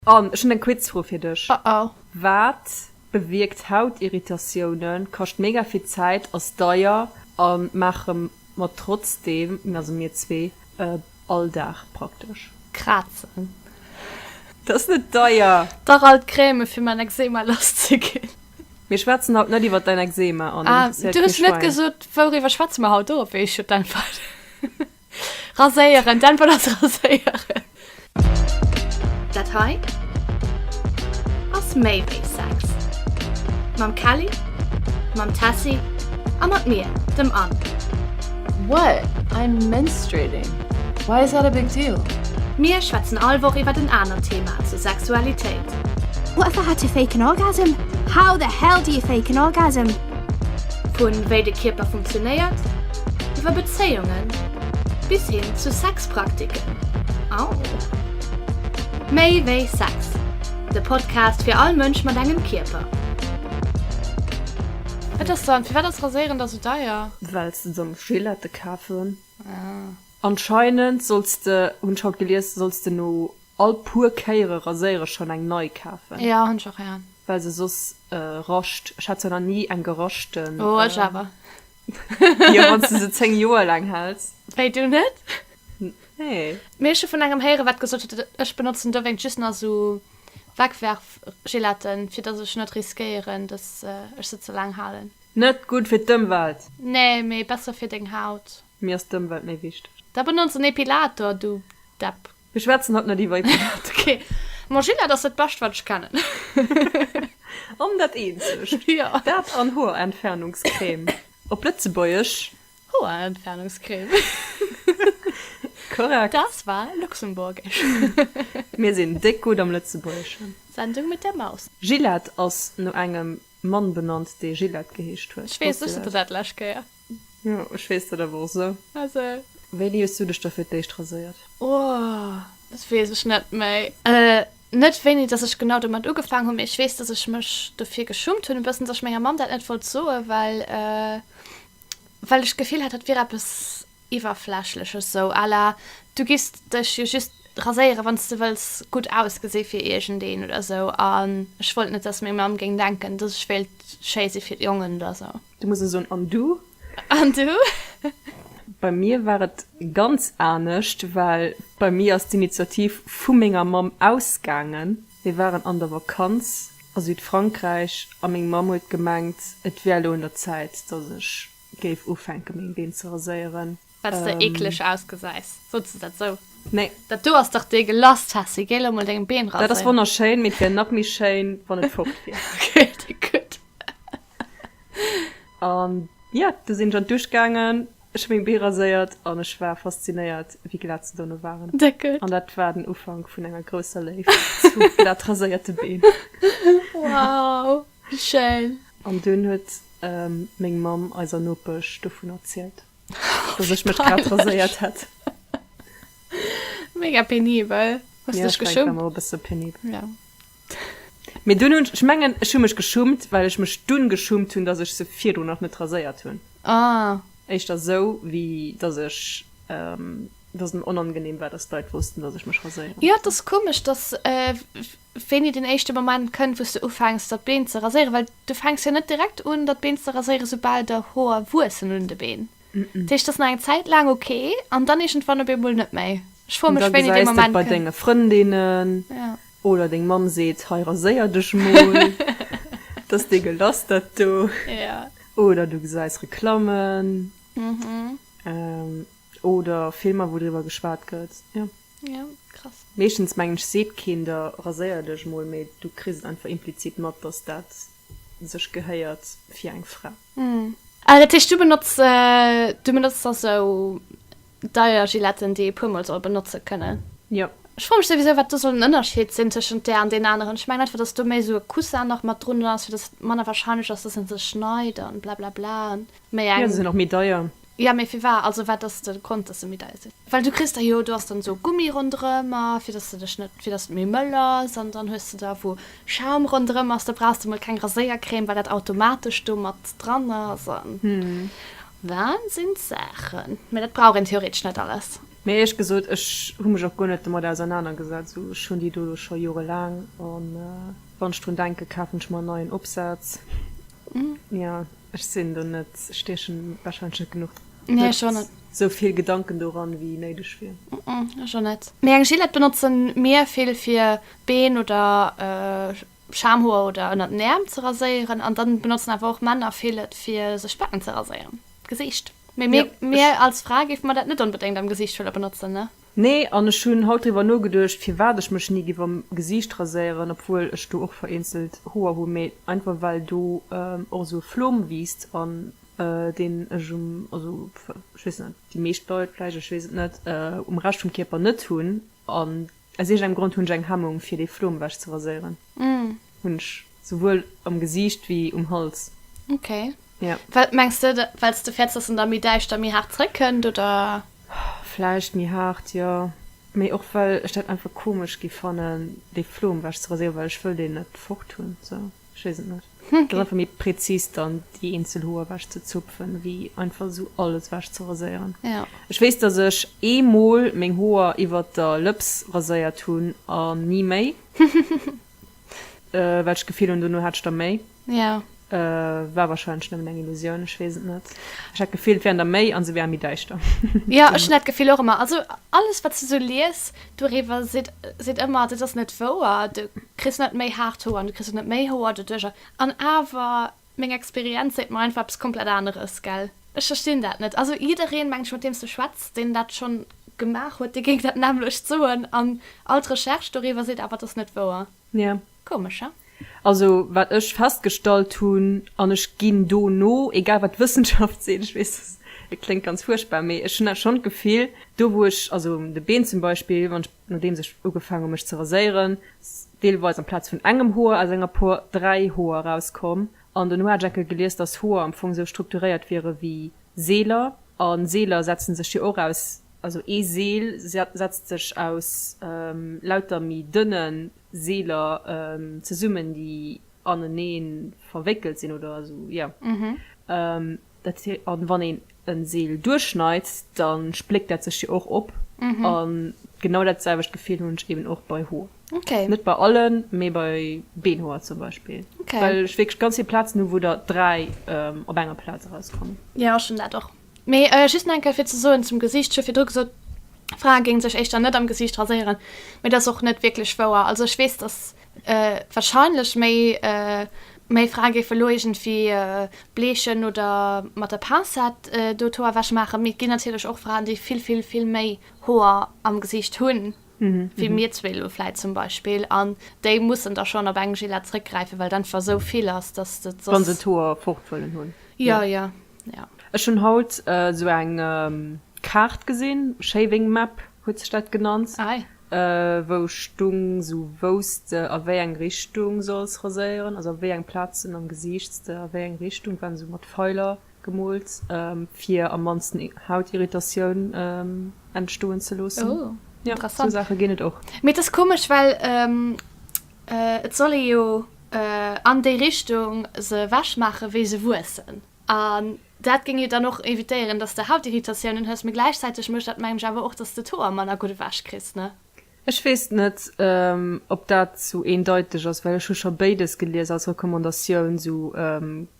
An ech hunn eng Quizfro fir dech. Oh oh. Wat bewierkt Hautirritatiounen, kascht mega vill Zäit, ass deier a maache mer trotzdeem, also mir zwee, all Dag praktesch? Krazen. Dat ass net deier! Dach, all d'Crèmen fir mäin Ekzema lass ze ginn. Mir schwätzen haut net iwwer däin Ekzema an Ah, du hues net gesot, wouriwwer schwätze mer haut? Dorop weess ech jo d'Äntwert. Raséieren, d'Äntwert ass raséieren. Dat hei ass méi wéi Sex. Mam Kelly, mam Tessy a mat mir, dem Anne. What? I'm menstruating. Why is that a big deal? Mir schwätzen all Woch iwwert en anert Thema zur Sexualitéit. What if I had to fake an orgasm? How the hell do you fake an orgasm? Vu wéi de Kierper funktionéiert, iwwer Bezéiungen bis hin zu Sexpraktiken. Au! Méi wéi Sex, de Podcast fir all Mënsch mat engem Kierper. Wat ass dann, firwat ass Raséieren da sou deier? Well s de soll Gillette kafen. Anscheinend solls de, hunn ech haut gelies, solls de no all puer Kéiere raséiere schonn eng nei kafen. Jo, hunn ech och héieren. Well se soss rascht. Ech hat zwar nach ni eng geraschten. Oh, ech awer. Jo, wann s de se 10 Joer laang häls. Wéi, du net? Nee. Mee ech hu vun engem héieren, wat gesot huet, ech benotzen dowéinst just nach esou Wegwerfgiletten, fir dass ech net riskéieren, dass ech se ze laang halen. Net gutt fir d'Ëmwelt! Nee, mee besser fir deng Haut. Mir ass d'Ëmwelt méi wichteg. Da benotz en Epilator, du Depp. Mir schwätzen haut net iwwer Epilator. Ok. Ma Gillette ass dat bescht wat ech kennen. An dat eenzegt. Jo. Dat an Hoerentfernungscrème. Op Lëtzebuergesch. Hoerentfernungscrème. Korrekt. Das war Luxemburgisch. Mir sinn déck gutt am Lëtzebuergeschen. Sendung mit der Maus. Gillette ass no engem Mann benannt, dee Gillette geheescht huet. Ech weess, ech sot der dat lescht Kéier. Jo, ech weess dat awer och sou. Also. Wéini hues du dech da fir d'éischt raséiert? Oh, dat weess ech net méi. Net wéini dass ech genau domat ugefaangen hunn, mee ech weess, dass ech mech dofir geschummt hunn e bëssen, dass ech menger Mamm dat net wollt soen, well, well ech d'Gefill hat, dat wier eppes Iwwerflächleches, sou à la, du giffs dech jo just raséieren, wann s de wëlls gutt ausgesi fir iergendeen oder sou. An ech wollt net, dass meng Mamm géing denken, dass ech wéilt schéi si fir d'Jongen oder sou. Du muss elo soen, An du? An du? Bei mir war et ganz anescht, well bei mir ass d'Initiativ vu menger Mamm ausgaangen. Mir waren an der Vakanz a Südfrankräich a meng Mamm huet gemengt, et wär elo un der Zäit, dass ech géif ufänke meng Been ze raséieren. Well s de eekleg ausgesäis. Sot se dat sou? Nee. Dat do ass dach deegelass, Tessy. Géi lo mol deng Been raséieren. Dat ass wonnerschéin, mee et wär nach méi schéin, wann et fort wier. Okay, gutt. An jo, du sinn ech an d'Dusch gaangen, ech hu meng Bee raséiert an ech war faszinéiert, wéi glat se dono waren. Déck gutt. An dat war den Ufank vun enger grousser Léift zu glat raséierte Been. Wow, wéi schéin. An dunn huet meng Mamm eiser Nopesch dovun erzielt, dass ech mech grad raséiert hätt. Mega penibel. Hues dech geschummt? Ja, ech war emol e bësse penibel. Ja. Mee dunn hunn, ech mengen, ech hu mech geschummt, well ech mech dunn geschummt hunn, dass ech se virdrun nach net raséiert hunn. Ah. Éischter esou, wéi dass ech, dass et mir onangenehm war, dass d'Leit wossten, dass ech mech raséieren. Jo, et ass komesch, dass wéini den éischte Moment kënnt, wou s de ufänks, der d'Been ze raséieren, well du fänks jo net direkt un, der d'Been ze raséieren, soubal der Hoer wuessen un de Been. Dat heescht, et ass nach eng Zäit laang ok an dann iergendwann op eemol net méi. Ech froe mech, wéini dee Moment kënnt. Da gesäis de et bei denge Frëndinnen oder deng Mamm seet, hei raséier dech mol, dat ass deegelass dat do. Oder du gesäis Reklammen oder Filmer, wou driwwer geschwat gëtt. Jo. Jo, krass. Meeschtens mengen ech seet keen der raséier dech mol, mee du kriss et einfach implizit mat, dass dat sech gehéiert fir eng Fra. Ah, dat heescht du benotz, du benotz da sou deier Giletten, déi ee puer mol soll benotze kënnen? Jo. Ech froe mech souwisou, wat do soll den Ënnerscheed sinn tëschent där an deenen aneren. Ech mengen einfach, dass do méi sou e Coussin nach mat drun ass, fir dass et manner wahrscheinlech ass, dass en sech schneit an blablabla an méi Jo, eng. se sinn och méi deier. Jo, mee firwat? Also wat ass de Grond, dass se méi deier sinn? Well du kriss der jo, do ass dann esou Gummi ronderëm a fir dass de dech net, fir dass et méi mëll ass an dann hues de der wou Schaum ronderëm ass, da brauchs de mol keng Raséiercrème, well dat automatesch do mat dran ass an Wahnsinnssaachen. Mee dat brauch een theoretesch net alles. Mee éierlech gesot, ech hu mech och guer net domat ausernanergesat. Esou, ech hunn déi do elo scho jorelaang an wann ech drun denken, kafen ech mer en neien Opsaz. Jo, ech sinn do net, ech stiechen warscheinlech net genuch, Nee, ech och net. esou vill Gedanken doran, wéi néideg wier. Ech och net. Mee eng Gillette benotzen mir vill fir Been oder Schamhoer oder ënnert den Äerm ze raséieren an dann benotzen awer och Männer vill et fir sech d'Baken ze raséieren, d'Gesiicht. Mee mir, mir als Fra géife mer dat net onbedéngt am Gesiicht wëlle benotzen, ne? Nee, an ech hunn haut driwwer nogeduecht firwat ech mech ni giff am Gesiicht raséieren, obwuel ech do och vereenzelt Hoer hunn, mee einfach well do och esou e Flom wiisst an deen ech um, also ech weess net, déi meescht Leit vläicht, ech weess et net, um Rescht vum Kierper net hunn an Aus iergendengem Grond hunn ech eng Hemmung fir dee Flom ewech ze raséieren. Hunn ech souwuel am Gesiicht wéi um Hals. Ok. Ja. Well, mengs de, well s de fäerts, dass en da méi däischter, méi haart zréckkënnt, oder? Vläicht méi haart, jo. Mee och well ech dat einfach komesch gi fannen, dee Flom ewech ze raséieren, well ech wëll deen net fort hunn, sou. Ech weess et net. Et ass einfach méi präzis dann déi eenzel Hoer ewech ze zupfen, wéi einfach esou alles ewech ze raséieren. Ja. Ech weess, dass ech eemol meng Hoer iwwert der Lëps raséiert hunn an ni méi, well ech d'Gefill hunn, dono hat ech der méi. Ja. War wahrscheinlech nëmmen eng Illusioun, ech weess et net. Ech hat d'Gefill, et wären der méi an se wäre méi däischter. Jo, ech hunn dat Gefill och ëmmer. Also alles, wat s du sou lies doriwwer, seet, seet ëmmer, dat ass net wouer, du kriss net méi haart Hoer an du kriss och net méi Hoer doduercher. An awer, meng Experienz seet mer einfach eppes komplett aneres, gell? Ech verstinn dat net. Also jiddereen, mengen ech, mat deem s du schwätz, deen dat schonn gemaach huet, dee géing dat nämmlecht soen. An all d'Recherche doriwwer seet awer, et ass net wouer. Ja. Komesch, he? Also wat ech festgestallt hunn, an ech ginn do no, egal wat d'Wëssenschaft seet, ech weess, et kléngt ganz fuerchtbar, mee ech hunn schonn d'Gefill, do wou ech, also un de Been zum Beispill, wann ech, nodeems ech ugefaangen hu mech ze raséieren, deelweis amplaz vun engem Hoer aus enger Por 3 Hoer erauskomm. An dono hat ech enke gelies, datt Hoer am Fong esou strukturéiert wiere wéi Seeler, a Seeler setzen sech jo och aus, also ee Seel setzt sech aus lauter méi dënne Seeler zesummen, déi anenee verwéckelt sinn oder esou, jo. Dat hee, an wann een e Seel duerchschneit, da spléckt dat sech jo och op. An genau dat selwecht Gefill hunn ech eben och bei Hoer. Okay. Net bei allen, mee bei Beenhoer zum Beispill. Okay. Well ech wierklech ganz vill Plazen hu wou der 3 op enger Plaz erauskommen. Jo, ech hunn dat och. Mee just nach eng Kéier fir ze soen zum Gesiicht, ech hu virdru gesot, Frae géinge sech éischter net am Gesiicht raséieren, mee dat ass och net wierklech wouer. Also ech weess, dass warscheinlech méi méi Frae géife lo iergendwéi bleechen oder mat der Pincette do d'Hoer ewech maachen, mee et ginn natierlech och Fraen, déi vill, vill, vill méi Hoer am Gesiicht hunn, wéi mir zwee elo vläit zum Beispill, an déi mussen da schonn op eng Gillette zréckgräifen, well et einfach esou vill ass, dass de soss. Wa se d'Hoer fort wëllen hunn. Jo, jo, jo. Ech hunn haut esou eng Kaart gesinn, Shaving Map huet sech dat genannt, wou stung sou wous de a wéi eng Richtung solls raséieren, also a wéi eng Plazen am Gesiicht s de a wéi eng Richtung, waren sou mat Feiler gemoolt, fir am mannsten Hautirritatioun entstoen ze loossen. Oh, interessant. Sou Saache ginn et och. Mee et ass komesch, well et soll ee jo an déi Richtung se ewech maachen, wéi se wuessen. An dat géing jo dann och evitéieren, dass de Hautirritatiounen hues, mee gläichzäiteg mécht dat mengen ech awer och, dass de d'Hoer manner gutt ewech kriss, ne? Ech weess net, ob dat sou eendeiteg ass, well ech hu scho béides gelies als Recommandatioun, sou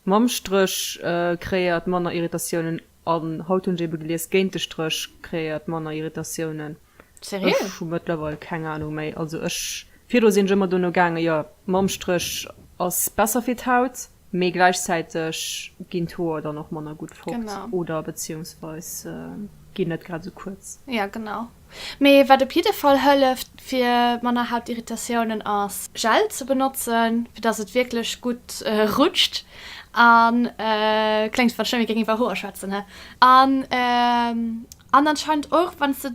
mam Stréch kreéiert manner Irritatiounen an haut hunn ech ebe gelies, géint de Stréch kreéiert manner Irritatiounen. Seriö? Ech hu mëttlerweil keng Anung méi. Also ech, virdru sinn ech ëmmer dono gaangen, jo mam Stréch ass besser fir d'Haut. Mee gläichzäiteg ginn d'Hoer dann och manner gutt fort Genau. oder beziehungsweis ginn net grad esou kuerz. Ja, genau. Mee wat op jidde Fall hëlleft fir manner Hautirritatiounen ass Gel ze benotzen, fir dass et wierklech gutt rutscht an, kléngt wat schlëmm, mir géing iwwer Hoer schwätzen, he? An an anscheinend och wann s de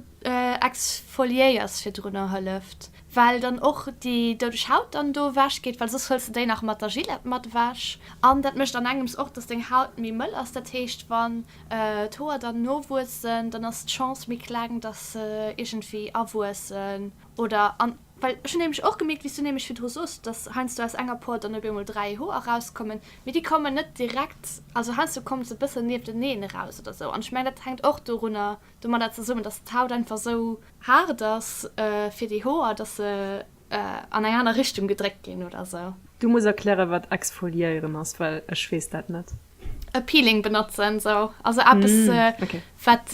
exfoliéiers virdrunner hëlleft. Well dann och déi doudeg Haut dann do ewech geet, well soss hëls de déi nach mat der Gillette mat ewech. An dat mécht an engems och, dass deng Haut méi mëll ass. Dat heescht, wann d'Hoer dann nowuessen, dann ass d'Chance méi kleng, dass se iergendwéi awuessen oder an. Well ech hunn nämlech och gemierkt, wéi s du nämlech virdru sos, dass heiansdo aus enger Por dann op eemol 3 Hoer erauskommen, mee déi kommen net direkt, also heiansdo komme se e bëssen niefteneen eraus oder sou. An ech mengen, dat hänkt och dorunner, domadder zesummen, dass d'Haut einfach sou haart ass fir déi Hoer, dass se an eng aner Richtung gedréckt ginn oder sou. Du muss erklären, wat exfoliéieren ass, well ech weess dat net. E Peeling benotzen, sou. Also eppes, wat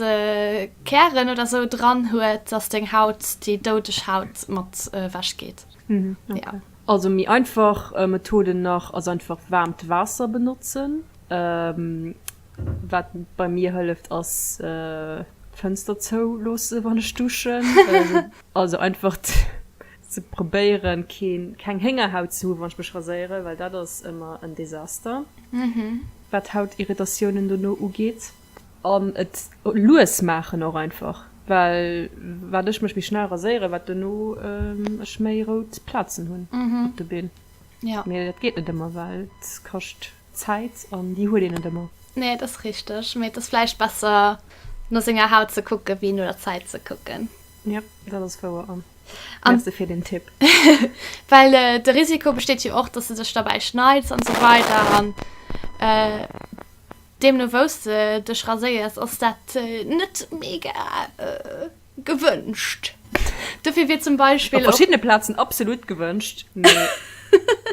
Kären oder sou dran huet, dass deng Haut, déi doudeg Haut mat ewech geet. Ja. Also méi einfach Methoden nach ass einfach waarmt Waasser benotzen. Wat bei mir hëlleft ass d'Fënster zou loosse wann ech duschen. Also einfach ze probéieren keen keng Héngerhaut ze hu wann ech mech raséieren, well dat ass ëmmer en Desaster wat Hautirritatiounen dono ugeet. An et lues maachen och einfach, well wat ech mech méi schnell raséieren, wat dono ech méi rout Plazen hunn op de Been. Mee dat geet net ëmmer, well et kascht Zäit an déi huet een net ëmmer. Nee, et ass richteg, mee et ass vläicht besser no senger Haut ze kucken, wéi no der Zäit ze kucken. Jep, dat ass wouer an merci fir den Tipp. Well de Risiko besteet jo och, dass de dech derbäi schneits an esou weider an deemno wou s de dech raséiers ass dat net mega gewënscht. Dofir wier zum Beispill och. Op verschiddene Plazen absolut gewënscht, mee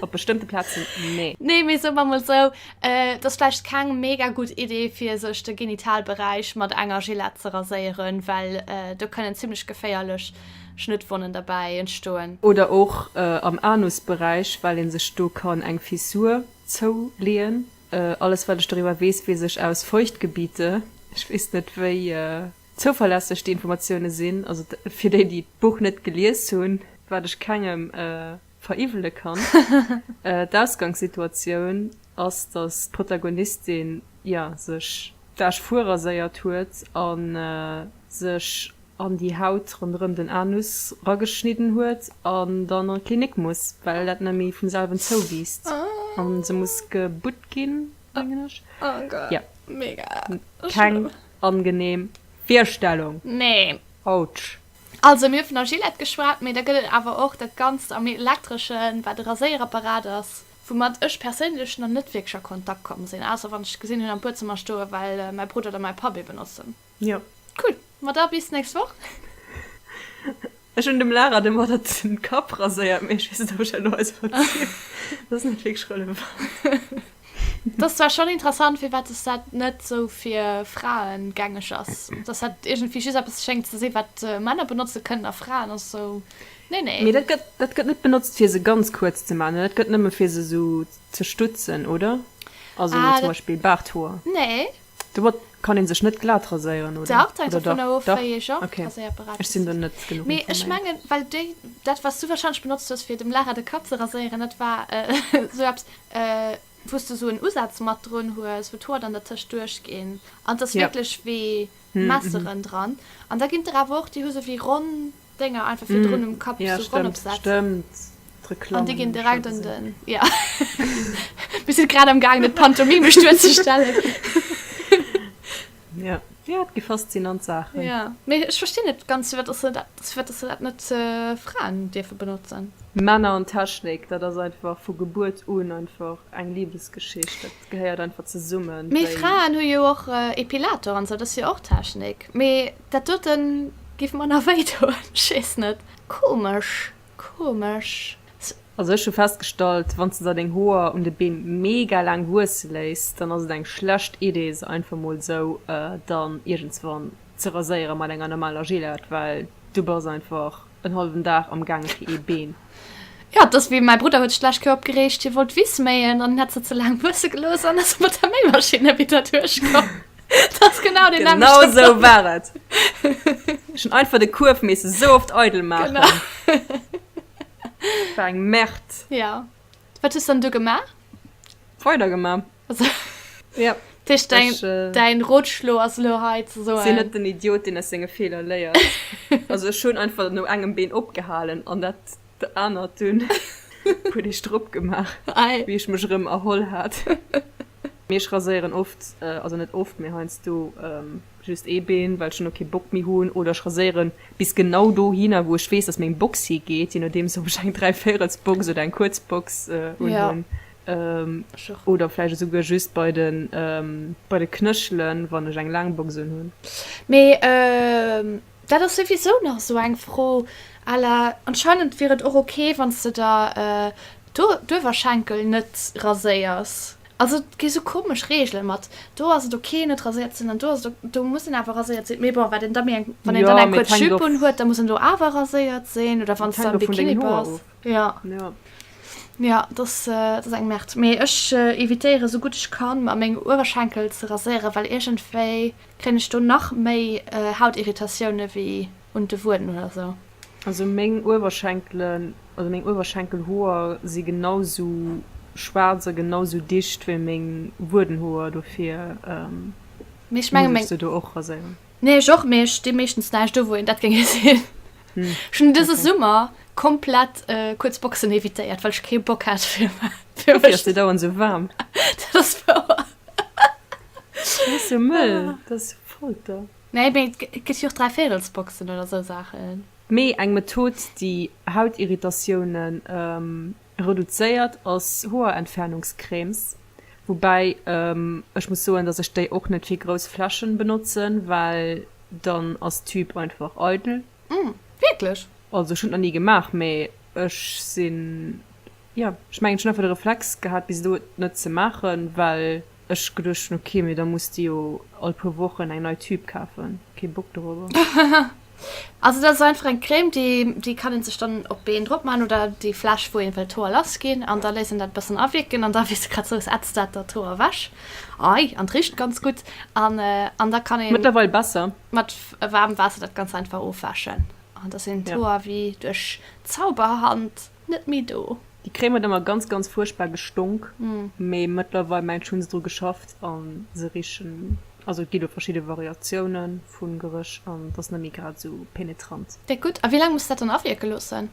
op bestëmmte Plazen nee. Nee, mee soe mer mol esou, et ass vläicht keng mega gutt Idee fir sech de Genitalberäich mat enger Gillette ze raséieren, well do kënnen zimmlech geféierlech Schnëttwonnen derbäi entstoen. Oder och am Anusberäich, well ee sech do kann eng Fissur zouleeën. Alles wat ech doriwwer weess, weess ech aus Feuchtgebiete. Ech weess net wéi zouverlässeg déi Informatioune sinn, also fir déi, déi d'Buch net gelies hunn, wat ech kengem veriwwele kann. D'Ausgangssituatioun ass, datt d'Protagonistin, jo, sech d'Aarsch vurraséiert huet a sech an déi Haut ronderëm den Anus rageschnidden huet an dann an d'Klinik muss, well dat net méi vum selwen zouwiisst a se muss gebutt ginn, mengen ech. Jo, keng Angenehm Virstellung! Nee. Autsch. Also mir hu vun der Gillette geschwat, mee da gëtt et awer och dat Ganzt am Elektreschen, wat e Raséierapparat ass, woumat ech perséinlech nach net wierklech a Kontakt komm sinn, ausser wann ech gesinn hunn am Buedzëmmer stoen, well mäi Brudder oder mäi Papp ee benotzen. Jo. Cool. Ma da bis nächst Woch. Ech hunn dem Lara domadder den Kapp raséiert, mee ech weess net ob ech dat elo hei soll erzielen. Dat ass net wierklech relevant. Dat ass zwar schonn interessant, firwat dass dat net sou fir Fraen gängeg ass. Dass dat iergendwéi just eppes schéngt ze sinn, wat Männer benotze kënnen a Fraen ass sou, nee, nee. Mee dat gëtt, dat gëtt net benotzt fir se ganz kuerz ze maachen, dat gëtt nëmme fir se sou ze stutzen, oder? Also zum Beispill Baarthoer. Nee. Domat kann een sech net glat raséieren, oder? Dach, dat hänkt dovun of, wéi ee Genre Okay, Raséierapparat ech sinn do net genuch Mee ech informéiert. mengen, well déi, dat wat s du warscheinlech benotzt hues fir dem Lara de Kapp ze raséieren, dat war esou eppes, wou s du esou en Usaz mat drun hues, wou d'Hoer dann dertëscht duerchginn. An et ass Ja. wierklech wéi Messeren dran. An da ginn et der awer och, déi hu sou wéi ronn Dénger einfach virdrun um Kapp, Ja, sou ronn stëmmt, opsetzt. stëmmt. An déi D'Reklammen ginn hunn ech scho direkt an gesinn. den, ja. Mir sinn grad am gaangen et pantomimisch duerzestellen. Ja, ja, et gi faszinant Saachen. Ja, mee ech verstinn net ganz, firwat dass se dat, firwat dass se dat net Fraen dierfe benotzen. Männer an Technik, dat ass einfach vu Gebuert un einfach eng Libesgeschicht, dat gehéiert einfach zesummen. Mee Fraen hu jo och Epilator an sou, dat ass jo och Technik. Mee dat doten giff manner wéi doen, ech weess net. Komesch. Komesch. Also ech hu festgestallt, wanns de der deng Hoer un de Been mega laang wuesse léiss, dann ass et eng schlecht Idee se einfach mol sou dann iergendswann ze raséiere mat enger normaler Gillette, well du bass einfach en hallwen Dag am gaange fir ee Been. Jo, et ass wéi mäi Brudder huet sech d'lescht Kéier opgereegt, hie wollt d'Wiss méien an hätt se ze laang wuesse gelooss an ass mat der Méimaschinn wieder duerchkomm. Dat ass genau deen Genau nämmlechte sou war et. Ech hunn einfach de Kuerf misse sou oft eidel maachen. Genau. War eng Merde. Ja. Wat hues dann du gemaach? Weider gemaach. Also, Ja. dat heescht, däin, Ech, äh, däin Rotschlo ass elo hei ze soen. Sinn net den Idiot, deen aus senge Feeler léiert. Also ech hunn einfach no engem Been opgehalen an dat anert dunn puer Deeg drop gemaach, Ei. wéi ech mech erëm erholl hat. Mee ech raséieren oft, also net oft, mee heiansdo just ee Been, well ech duerno kee Bock méi hunn. Oder ech raséieren bis genau dohinner, wou ech weess, dass meng Box higeet, je nodeems ob ech eng Dräivéierelsbox oder eng kuerz Box unhunn. Oder vläicht esouguer just bei de bei de Knöchelen, wann ech eng laang Box unhunn. Mee dat ass souwisou nach esou eng Fro à la, anscheinend wier et och ok, wann s de der d'Uewerschenkel net raséiers. Also et gi sou komesch Reegelen mat do ass et ok net raséiert ze sinn an do ass et ok, do muss een awer raséiert sinn. Mee bon, wat een da méi eng, wann een dann eng kuerz Jupe un huet, da muss een do awer raséiert sinn oder wann s de am Bikini bass. Jo. Jo, dat ass, dat ass eng Merde. Mee ech evitéiere sou gutt ech kann mer meng Uewerschenkel ze raséieren, well iergendwéi kréien ech do nach méi Hautirritatioune wéi un de Wueden oder sou. Also meng Uewerschenkelen, also meng Uewerschenkelhoer si genau sou schwaarz a genau sou dicht wéi meng Wuedenhoer, dofir muss ech se do och raséieren. Nee ech och, mee ech sti meeschtens näischt u wou een dat géing gesinn. Ech hunn dëse Summer komplett kuerz Boxen evitéiert, well ech kee Bock hat fir Dofir ass dir dauernd sou waarm. Dat ass wouer. Dat ass jo mëll, dat ass Folter. Nee, mee et gëtt jo och Dräivéierelsboxen oder esou Saachen. Mee eng Method, déi Hautirritatioune reduzéiert, ass Hoerentfernungscrèmes. Woubäi ech muss soen, dass ech déi och net fir grouss Flächen benotzen, well dann ass d'Tube einfach eidel. Wierklech? Also ech hunn et nach ni gemaach, mee ech sinn, jo, ech mengen ech hunn einfach de Reflex gehat bis elo et net ze maachen, well ech geduecht hunn, ok, mee da muss de jo all puer Wochen eng nei Tube kafen, kee Bock dorobber. Also dat ass einfach eng Crème, déi déi kann een sech dann op d'Been drop man oder déi Fläch wou een wëllt d'Hoer lass ginn an da léisst een dat e bëssen awierken an da wéi s de grad sous ätzt dat der d'Hoer ewech, ei an et richt ganz gutt an an da kann een Mëttlerweil besser. mat waarmem Waasser dat ganz einfach ofwäschen an da sinn d'Hoer wéi duerch Zauberhand net méi do. Déi Crème huet ëmmer ganz ganz fuerchtbar gestonk, mee mëttlerweil mengt ech hunn se dru geschafft an se richen, also et gi lo verschidde Variatioune vu Geréch an et ass net méi grad esou penetrant. Déck gutt. A wéi laang muss dat dann awierke loossen?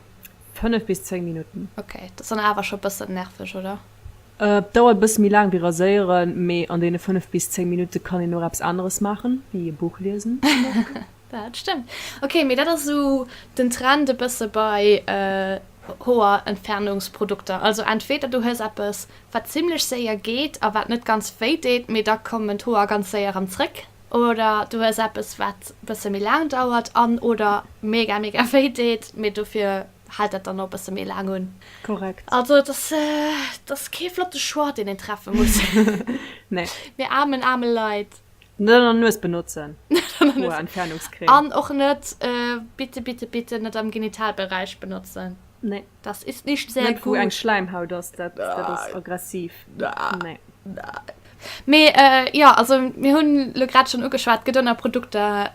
5 bis 10 Minutten. Ok, dat ass dann awer scho bëssen nerveg, oder? Et dauert e bësse méi laang wéi raséieren, mee an deene 5 bis 10 Minutte kann een och eppes aneres maachen, wéi e Buch liesen zum Beispill. Dat stëmmt. Ok, mee dat ass esou den Trend e bësse bei Hoerentfernungsprodukter. Also entweder du hues eppes, wat zimmlech séier geet a wat net ganz wéi deet, mee da kommen d'Hoer ganz séier erëm zréck, oder du hues eppes, wat e bësse méi laang dauert an oder mega mega wéi deet, mee dofir hält dat dann och e bësse méi laang un. Korrekt. Also et ass, et ass kee flotte Choix, deen een treffe muss. Nee. Mir aarmen, aarme Leit. Net an der Nues benotzen. Hoerentfernungscrème. An och net, bitte, bitte, bitte net am Genitalbereich benotzen. Nee. Das ist nicht sehr gut. Net wou eng Schläimhaut ass, dat, dat ass aggressiv. Nee. Mee jo, also mir hunn elo grad schonn ugeschwat, et gëtt och nach Produkter,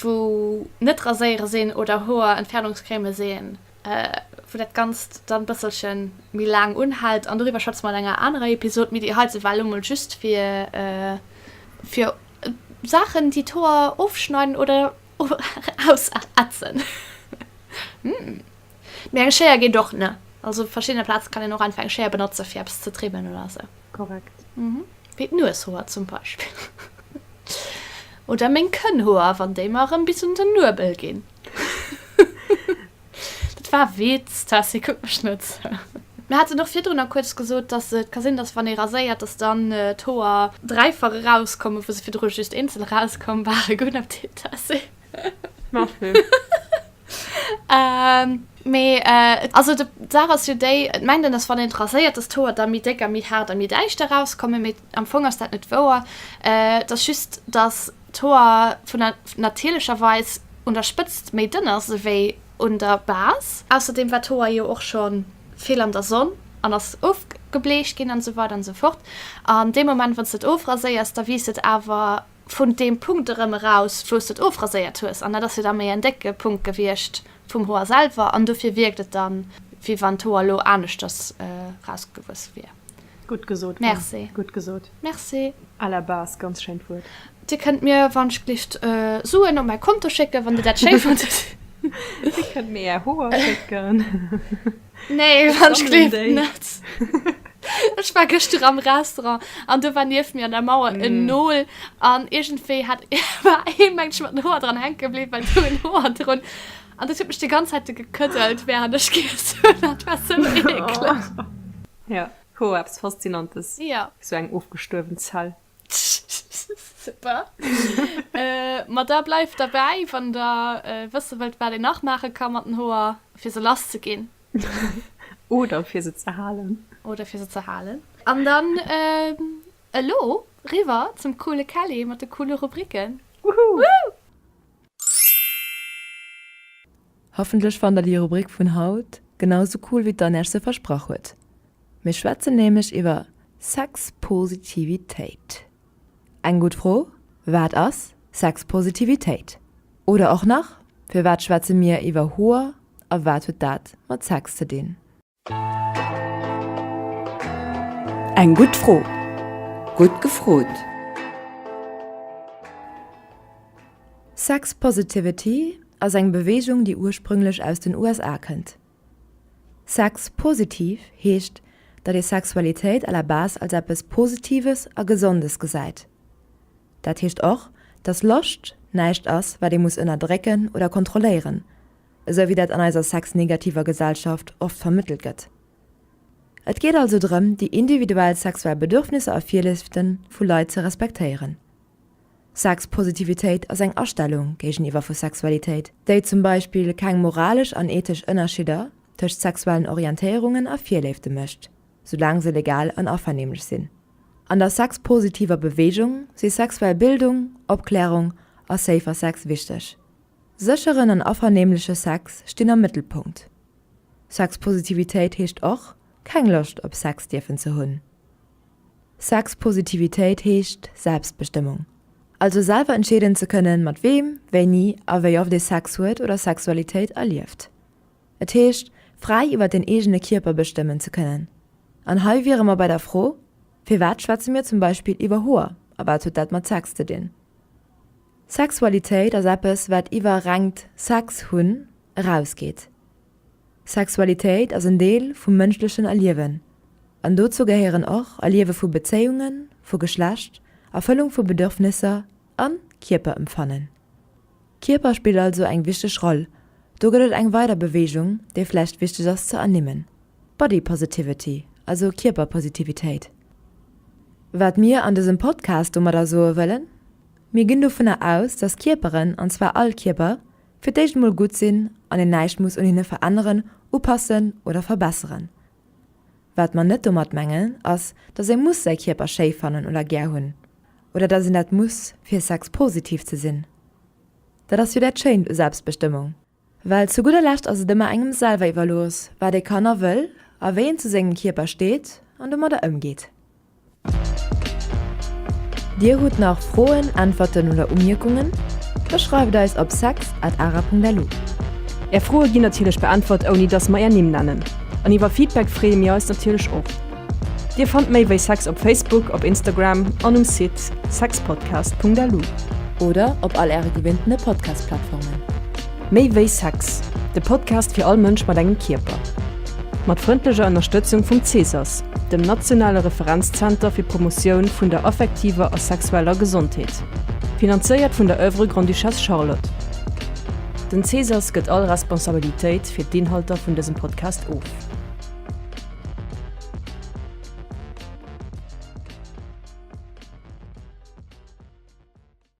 wou net raséiere sinn oder Hoerentfernungscrèmë sinn, wou dat Ganzt dann bësselche méi laang unhält. An doriwwer schwätze mer an enger anerer Episod. Mee déi heite war elo mol just fir fir Saachen, déi d'Hoer ofschneiden oder ausätzen. Mee eng Schéier geet och, ne? Also verschiddene Plaze kann een och einfach eng Schéier benotze fir eppes ze trimmen oder sou. Korrekt. Wéi d'Nueshoer zum Beispill. Oder meng Kënnhoer, wann déi mer erëm bis un den Nuebel ginn. Dat war e Witz, Tessy, kuck mech net sou. Mir haten och virdrunner kuerz gesot, dass et ka sinn, dass wann ee raséiert, dass dann d'Hoer dräifach erauskommen, wou se virdru just eenzel erauskomm waren. Gudden Appetit, Tessy. Merci. Mee also d'Saach ass jo déi, et mengt een, dass wann een raséiert, dass d'Hoer da méi déck a méi haart a méi däischter erauskommen, mee am Fong ass dat net wouer. Et ass just, dass d'Hoer vun der natierlecherweis un der Spëtzt méi dënn ass ewéi un der Base. Ausserdeem war d'Hoer jo och scho vill an der Sonn an ass ofgebleecht ginn an esou weider an esou fort. An dee Moment, wann s de et ofraséiers, da wiisst et awer vun deem Punkt erëm eraus, wou s de et ofraséiert hues, an dat ass jo da méi en décke Punkt gewiescht vum Hoer selwer, an dofir wierkt et dann, wéi wann d'Hoer elo aneschters erausgewuess wier. Gutt gesot, Anne. Merci. Gutt gesot. Merci. À la base, ganz schéint Wuert. Dir kënnt mir wannschglift Suen op mäi Konto schécken, wann Dir dat schéi fannt. Dir kënnt mir Är Hoer schécken. Nee, wannschglift net. Ech war gëschter am Restaurant an do war nieft mir an der Mauer en Nol an iergendwéi hat war een mengt ech mat den Hoer dran hänke bliwwen, well do en Hoer drun an dat huet mech déi ganz Zäit du gekëddelt während ech giess hunn. Dat war sou eekleg. Ja, Hoer, eppes Faszinantes. Ja. Sou eng ofgestuerwen Zell. Super. Ma da bleift derbäi, wann der wësse wëllt, wat een nach maache ka mat den Hoer, fir se lass ze ginn. Oder fir se ze halen. Oder fir se ze halen. An dann elo riwwer zum coole Kelly mat de coole Rubriken. Wouhou! Hoffentlech fannt der déi Rubrik vun haut genau sou cool wéi d'Anne iech se versprach huet. Mir schwätzen nämlech iwwer Sexpositivitéit. Eng gutt Fro, Wat ass Sexpositivitéit? Oder och nach, Firwat schwätze mir iwwer Hoer a wat huet dat mat Sex ze dinn? Eng gutt Fro. Gutt gefrot! Sex Positivity ass eng Beweegung, déi ursprünglech aus den USA kënnt. Sex positiv heescht, datt ee Sexualitéit à la base als eppes Positives a Gesondes gesäit. Dat heescht och, datt Loscht näischt ass, wat ee muss ënnerdrécken oder kontrolléieren, esou wéi dat an eiser sexnegativer Gesellschaft oft vermëttelt gëtt. Et geet also drëm, déi individuell sexuell Bedürfnisser a Virléifte vu Leit ze respektéieren. Sexpositivitéit ass eng Astellung géigeniwwer vu Sexualitéit, déi zum Beispill keng moralesch an ethesch Ënnerschidder tëscht sexuellen Orientéierungen a Virléifte mécht, soulaang se legal an avernehmlech sinn. An der sexpositiver Beweegung si sexuell Bildung, Opklärung a safer Sex wichteg. Sécheren an avernehmleche Sex stinn am Mëttelpunkt. Sexpositivitéit heescht och, keng Loscht op Sex dierfen ze hunn. Sexpositivitéit heescht Selbstbestëmmung. Also selwer entscheeden ze kënnen, mat weem, wéini a wéi oft ee Sex huet oder Sexualitéit erlieft. Et heescht, fräi iwwer den eegene Kierper bestëmmen ze kënnen. An hei wiere mer bei der Fro, Firwat schwätze mir zum Beispill iwwer Hoer a wat huet dat mat Sex ze dinn? Sexualitéit ass eppes, wat iwwer rengt Sex hunn erausgeet. Sexualitéit ass en Deel vum mënschlechen Erliewen an dozou gehéieren och Erliewe vu Bezéiungen, vu Geschlecht, Erfëllung vu Bedürfnisser a Kierperempfannen. Kierper spillt also eng wichteg Roll. Do gëtt et eng weider Beweegung, déi vläicht wichteg ass ze ernimmen, Body Positivity, also Kierperpositivitéit. Wat mir an dësem Podcast domadder soe wëllen? Mir ginn dovunner aus, dass Kierperen, an zwar all Kierper, fir d'éischt emol gutt sinn an een näischt muss un hinne veränneren, upassen oder verbesseren. Wat mer net domat mengen, ass, dass ee muss säi Kierper schéi fannen oder gär hunn. Oder dass een dat muss, fir sexpositiv ze sinn. Dat ass jo dat Schéint u Selbstbestëmmung. Well zu gudder Lescht ass et ëmmer engem selwer iwwerlooss, wat ee kann a wëll a wéi een zu sengem Kierper steet an domadder ëmgeet. Dir hutt nach Froen, Äntwerten oder Umierkungen? Da schreift eis op sex at ara.lu. Är Froe ginn natierlech beäntwert ouni dass mer är Nimm nennen. An iwwer Feedback freeë mir eis natierlech och. Dir fannt méi wéi Sex op Facebook, op Instagram an um Site sexpodcast.lu. Oder op all äre gewinntene Podcast-Plattformen. Méi wéi Sex, de Podcast fir all Mënsch mat engem Kierper. Mat frëndlecher Ënnerstëtzung vum Cesas, dem nationale Referenzzenter fir d'Promotioun vun der affektiver a sexueller Gesondheet. Finanzéiert vun der Oeuvre Grande-Duchesse Charlotte. Den Cesas gëtt all Responsabilitéit fir d'Inhalter vun dësem Podcast of.